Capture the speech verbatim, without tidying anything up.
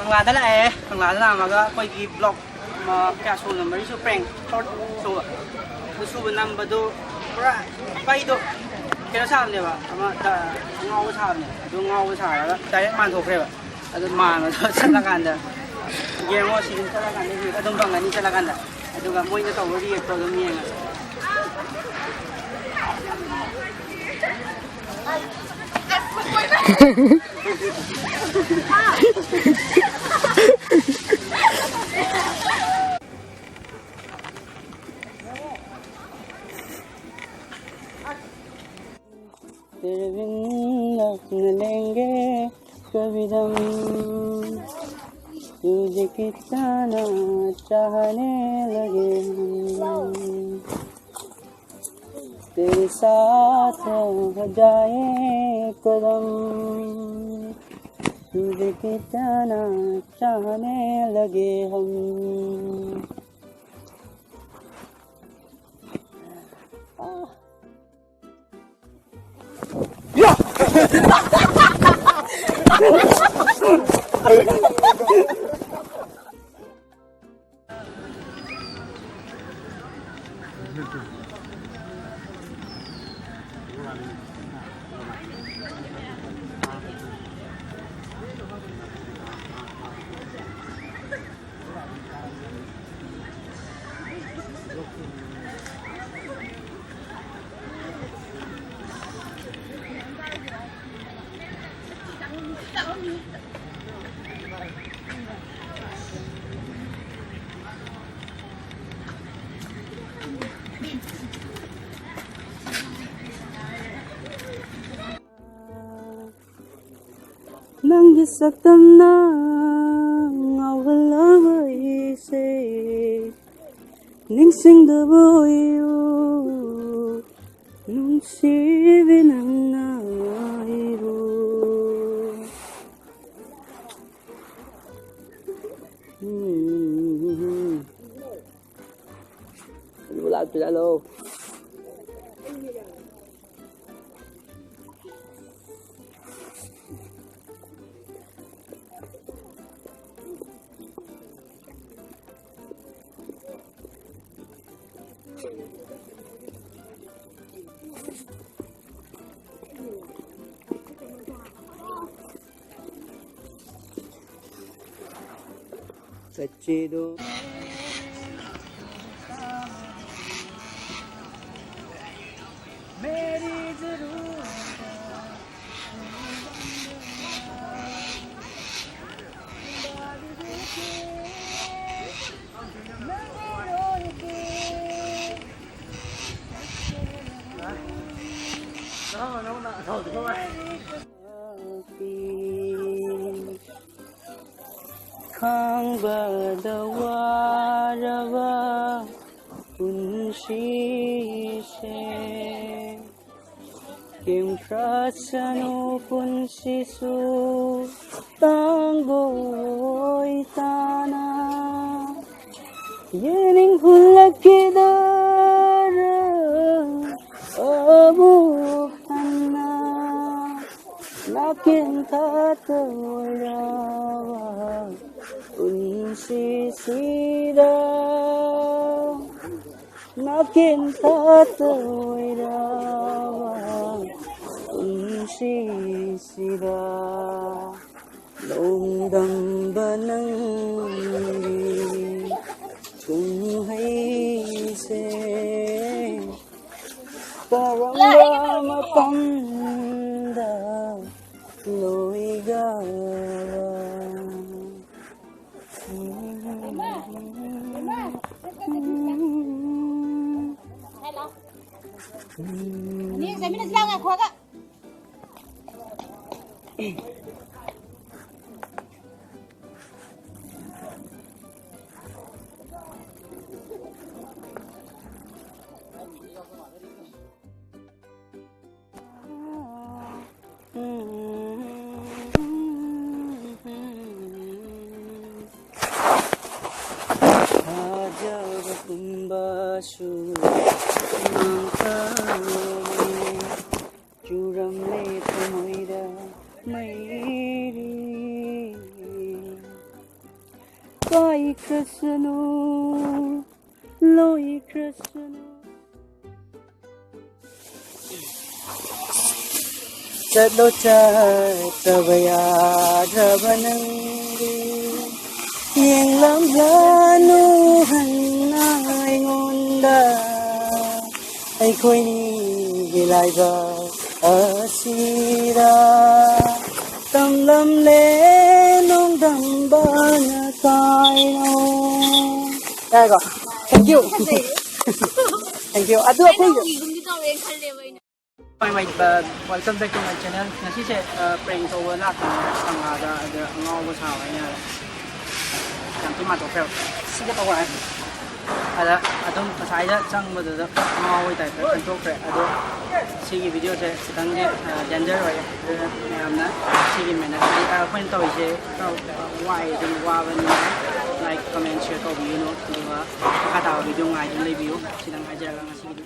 ꯀꯪꯂꯥꯗ ꯂꯥꯛꯑꯦ꯫ ꯀꯪꯂꯥꯗ ꯂꯥꯛꯑꯝꯃꯒ ꯑꯩꯈꯣꯏꯒꯤ ꯕ꯭ꯂꯣꯛ, ꯑ, ꯀꯌꯥ ꯁꯨꯕ ꯅꯝꯕꯔꯒꯤꯁꯨ ꯄ꯭ꯔꯦꯡ ꯁꯣꯔꯠ ꯁꯨꯕ, ꯑꯗꯨ ꯁꯨꯕ ꯅꯝꯕꯗꯣ ꯄꯨꯔꯥ ꯄꯩꯗꯣ ꯀꯩꯅꯣ ꯁꯥꯕꯅꯦꯕ, ꯑꯃ ꯉꯥꯎꯕ ꯁꯥꯕꯅꯦꯕ꯫ ꯑꯗꯨ ꯉꯥꯎꯕ ꯁꯥꯔꯒ ꯗꯥꯏꯔꯦꯛ ꯃꯥꯟꯊꯣꯛꯈ꯭ꯔꯦꯕ꯫ ꯑꯗꯨ ꯃꯥꯟꯕꯗꯣ ꯆꯠꯂꯀꯥꯟꯗ ꯌꯦꯡꯉꯣ, ꯁꯤꯗ ꯆꯠꯂꯀꯥꯟꯗ ꯑꯗꯨꯝ ꯐꯪꯒꯅꯤ꯫ ꯆꯠꯂꯀꯥꯟꯗ ꯑꯗꯨꯒ ꯃꯣꯏꯅ ꯇꯧꯕ ꯔꯤꯌꯦꯛꯇꯣ ꯑꯗꯨꯝ ꯌꯦꯡꯉꯁꯤ꯫ तेरे बिन अपने लेंगे कभी दम, तुझे कितना ना चाहने लगे हम। तेरे साथ हो जाए कदम, तुझे कितना चाहने लगे हम। ꯅꯪꯒꯤ ꯁꯛꯇꯝꯅ ꯉꯥꯎꯍꯜꯂꯕ ꯑꯩꯁꯦ, ꯅꯤꯡꯁꯤꯡꯗꯕ ꯑꯣꯏꯌꯨ, ꯅꯨꯡꯁꯤꯕꯤ ꯅꯪꯅ ꯑꯩꯕꯨ꯫ ꯎꯝ꯫ ꯑꯗꯨꯕꯨ ꯂꯥꯛꯄꯤꯔꯅꯨ꯫ ꯆꯠꯁꯤꯗꯣ꯫ ꯈꯥꯡꯕꯗ ꯋꯥꯔꯕ ꯄꯨꯟꯁꯤꯁꯦ꯫ ꯀꯦꯝꯈ꯭ꯔꯁꯅꯨ ꯄꯨꯟꯁꯤꯁꯨ ꯇꯥꯡꯒꯣꯏ ꯇꯥꯅ꯫ ꯌꯦꯅꯤꯡ ꯍꯨꯜꯂꯛꯈꯤꯗꯔ ꯑꯃꯨꯛ ꯍꯟꯅ꯫ ꯅꯥꯀꯦꯟ ꯊꯥꯠꯇ ꯑꯣꯏꯔꯕ ꯄꯨꯟꯁꯤꯁꯤꯗ꯫ ꯅꯥꯀꯦꯟ ꯊꯥꯠꯇ ꯑꯣꯏꯔꯕ ꯄꯨꯟꯁꯤꯁꯤꯗ꯫ ꯅꯣꯡꯗꯝꯕ ꯅꯪꯒꯤ ꯀꯨꯝꯍꯩꯁꯦ ꯀꯔꯝꯕ ꯃꯇꯝꯗ ꯂꯣꯏꯒꯕ? ꯊꯥꯖꯕ ꯄꯨꯝꯕꯁꯨ ꯃꯥꯡꯈ꯭ꯔꯦ꯫ ꯆꯨꯔꯝꯂꯦ ꯊꯃꯣꯏꯗ ꯃꯩꯔꯤ꯫ ꯀꯥꯏꯈ꯭ꯔꯁꯅꯨ ꯑꯣꯏꯈ꯭ꯔꯁꯅꯨ꯫ ꯆꯠꯂꯣ ꯆꯠꯇꯕ ꯌꯥꯗ꯭ꯔꯕ ꯅꯪꯗꯤ, ꯌꯦꯡꯂꯝꯂꯅꯨ ꯍꯟꯅ ꯑꯩꯉꯣꯟꯗ꯫ ꯑꯩꯈꯣꯏꯅꯤꯒꯤ ꯂꯥꯏꯕꯛ ꯑꯁꯤꯗ ꯇꯝꯂꯝꯂꯦ ꯅꯣꯡꯗꯝꯕꯅ ꯀꯥꯏꯅꯣ꯫ ꯌꯥꯔꯦꯀꯣ? Thank you. Thank you. ꯑꯗꯨ ꯑꯩꯈꯣꯏ ꯍꯣꯏ, ꯃꯥꯏ, ꯑ, welcome back to my channel. ꯉꯁꯤꯁꯦ, ꯑ, prank ꯇꯧꯕ ꯂꯥꯛꯄꯅꯦ ꯀꯪꯂꯥꯗ, ꯑꯗ ꯑꯉꯥꯎꯕ ꯁꯥꯕ ꯑꯩꯅ ꯌꯥꯝ ꯊꯤ ꯃꯥꯟꯊꯣꯛꯈ꯭ꯔꯦꯕ꯫ ꯁꯤꯒ ꯇꯧꯔꯛꯑꯦ꯫ ꯑꯗ ꯑꯗꯨꯝ ꯉꯁꯥꯏꯗ ꯆꯪꯕꯗꯨꯗ ꯑꯉꯥꯎꯕꯒꯤ type ꯇ ꯈꯟꯊꯣꯛꯈ꯭ꯔꯦ꯫ ꯑꯗꯣ ꯁꯤꯒꯤ video ꯁꯦ ꯈꯤꯇꯪꯗꯤ, ꯑ, danger ꯑꯣꯏꯌꯦ꯫ ꯑꯗꯨꯅ ꯃꯌꯥꯝꯅ ꯁꯤꯒꯤ ꯃꯦꯅꯦꯖ, ꯑ, ꯑꯩꯈꯣꯏꯅ ꯇꯧꯔꯤꯁꯦ ꯈꯔ ꯋꯥꯏ, ꯑꯗꯨꯝ ꯋꯥꯕꯅꯤꯅ like, comment, share ꯇꯧꯕꯤꯒꯅꯨ꯫ ꯑꯗꯨꯒ ꯃꯈꯥ ꯇꯥꯕ video ꯉꯥꯏꯗꯨꯅ ꯂꯩꯕꯤꯌꯨ꯫ ꯁꯤꯗꯪ ꯍꯥꯏꯖꯔꯒ ꯉꯁꯤꯒꯤꯗꯤ